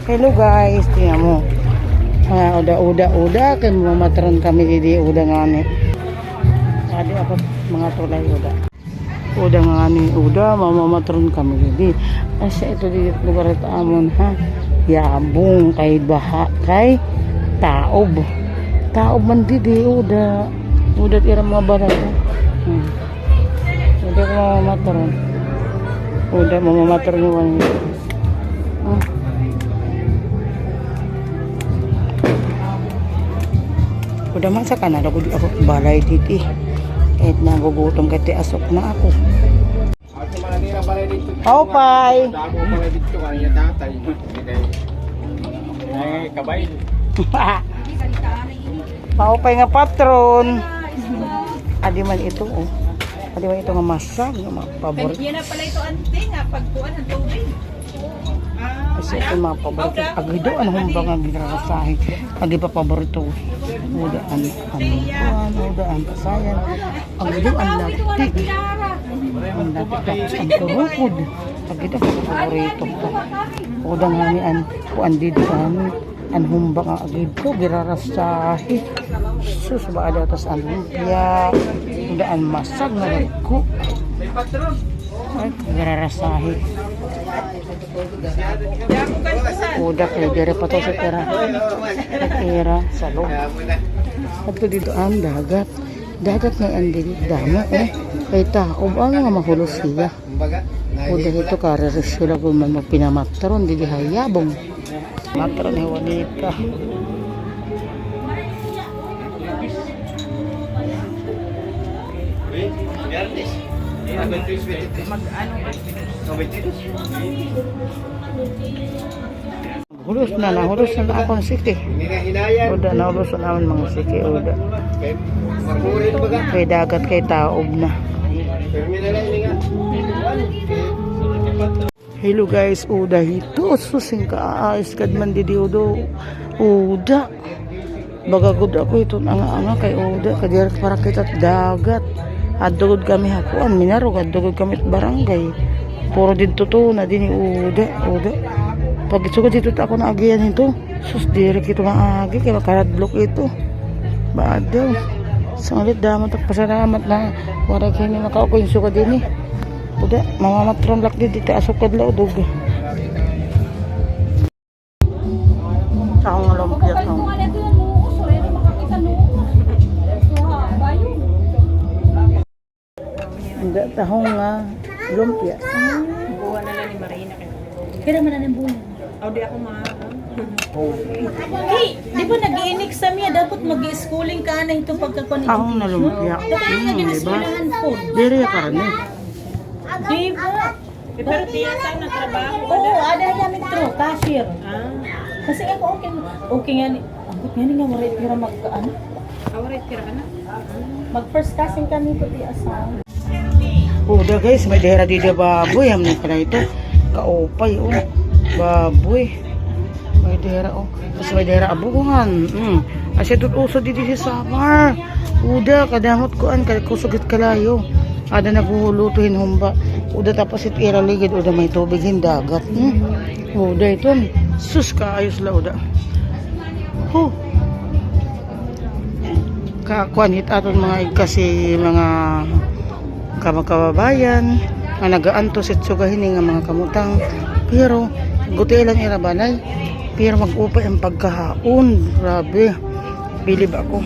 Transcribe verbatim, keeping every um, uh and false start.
Hello guys, tingnan mo. Ah, uda, uda, uda, kay mamamatron kami didi, uda ngani. Adi ako, mga tulay, uda. Uda ngani, uda, mamamatron kami didi. Asya ito didi lugar it amon, ha. Yabong, kay baha, kay taob. Taob man didi, uda. Uda it ira mga balay, ha. Hmm. Uda mamamatron. Uda mamamatron, uda. Ah. Uda man sa kana, lugod ako balay didi. Kahit nagugutom, kahit asok na ako. Paupay. Ay, kabay. Paupay nga patron. Adi man ito, oh. Adi man ito nga masag, nga mga paborito. Yan na pala ito, ante, nga pagkuan ng tubig. Kasi ito mga paborito. Agido, ano hong ba nga ginarasahe? Agi pa paborito. Uda an, ano, kuan, uda an kasayan. Agido, an laptik. An laptik, tapos an kurukod. Agido, paborito ko. Uda ngani an, kuan didi an, an humba nga agido, girarasahe. Sus, ba daw tas an lumpia. Uda an masag nga dagko. Ay, girarasahe. Uda kay diri pa to sa tira. Sa tira, sa loob. Adto dito an dagat. Dagat na an diri, damo, eh. Kay taob, ano nga mahulos hiya. Uda dito, kariris sila kung man magpinamatron, didi ha yabong. Matron ni Juanita. Hulos na, nahulos na akon siki. Uda, nahulos na amon mga siki, uda. Kay dagat, kay taob na. Hello guys, uda hito. Sus, singka aayos kad man didi, uda. Uda. Baga gud ako hiton anga-anga kay uda, kay diri para kita dagat. Adto gud kami ha kuan, Minarog, adto gud kami barangay. Puro didto to na dinhi, uda, uda. Pag sugad didto ta ako naagian hito. Sus, diri kita maagi kay makaradlok ito. Badaw. Sanglit damo ta pasalamat na waray kami makaukoy sugad dinhi. Uda, mamamatron lak didi ta asukad la udog. Tahong lumpia to. Hindi, tahong nga lumpia. Buwan na lang ni Marina. Kaya naman na ng buwan. Aw, di ako ma- Hey, di ba nag-i-exam niya? Dapat mag-schooling ka na ito pagkakuan. Tahong na lumpia. Dapat na din eskwelahan po. Diri ka rin eh. Di ba? Eh, pero tiya sa nagtrabaho ka. Oo, ada niya, Mitro, cashier. Ah. Kasi ako, okay, okay nga ni, ambot nga ni nga, waray pira mag, ano? Ah, waray pira ka na? Mag first cousin kami, pati asawa. Uda, guys, may-ada hira didi baboy, hamni pala ito. Kaupay, oh. Baboy. May-ada hira, oh. Tapos may-ada hira abuhan. Mm. Asya ito uso didi sa Samar. Uda, kadamo it kuan, kay kusog it kalayo. Ada naghuhuluto hin humba. Uda, tapos it ira ligid, uda may tubig hin dagat. Hmm. Uda iton. Sus, kaayos la, uda. Huh. Kakuan hit aton mga igkasi, mga kamag-kababayan nga nagaantos hit suga hini nga mga kamutang. Pero gutiay la an ira balay. Pero mag-upay an pagkahaon. Grabe. Bilib ako.